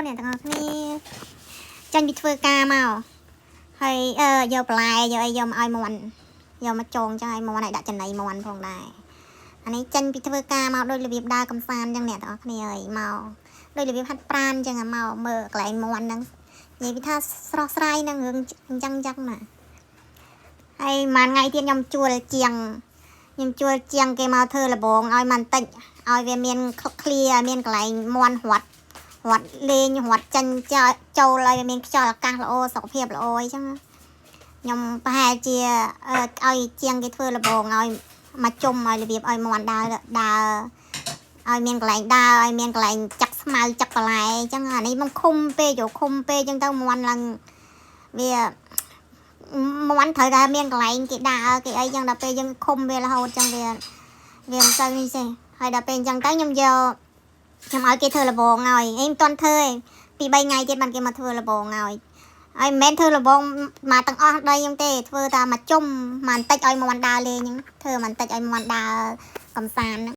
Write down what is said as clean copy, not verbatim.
អ្នកទាំងអស់គ្នាចាញ់ពីធ្វើការមកហើយអឺយកបន្លែយកអីយកមកឲ្យមន់យកមកចងចឹងឲ្យមន់ឲ្យដាក់ចំណីមន់ផងដែរអានេះចាញ់ពីធ្វើការមកដោយរបៀបដើរកំសាន្តចឹងអ្នកទាំងអស់គ្នាអើយមកដោយរបៀបហាត់ប្រានចឹងអាមកមើលកន្លែងមន់ហ្នឹងនិយាយពីថាស្រស់ស្រាយនឹងរឿងអញ្ចឹងចឹងណាហើយមួយថ្ងៃទៀតខ្ញុំជួលជាងខ្ញុំជួលជាងគេមកធ្វើលបងឲ្យมันតិចឲ្យវាមានឃ្លាឲ្យមានកន្លែងមន់រត់រត់លេងរត់ចាញ់ចូលឲ្យវាមានខ្យល់អាកាសល្អសុខភាពល្អអីចឹងខ្ញុំប្រហែលជាឲ្យជាងគេធ្វើលបងឲ្យមកជុំឲ្យរបៀបឲ្យមន់ដើរដើរឲ្យមានកន្លែងដើរឲ្យមានកន្លែងចាក់ស្មៅចាក់បន្លែអញ្ចឹងអានេះមកឃុំពេកយកឃុំពេកអញ្ចឹងទៅមន់ឡើងវាមន់ត្រូវតែមានកន្លែងគេដើរគេអីចឹងដល់ពេលយើងឃុំវារហូតចឹងវាវាមិនសូវនេះទេហើយដល់ពេលអញ្ចឹងទៅខ្ញុំយកខ្ញុំឲ្យគេធ្វើលបងឲ្យអីមិនទាន់ធ្វើទេពី3ថ្ងៃទៀតបានគេមកធ្វើលបងឲ្យហើយមិនមែនធ្វើលបងមកទាំងអស់ដីហ្នឹងទេធ្វើតែមួយជុំមកបន្តិចឲ្យមន់ដើរលេងហ្នឹងធ្វើបន្តិចឲ្យមន់ដើរកំសាន្តហ្នឹង។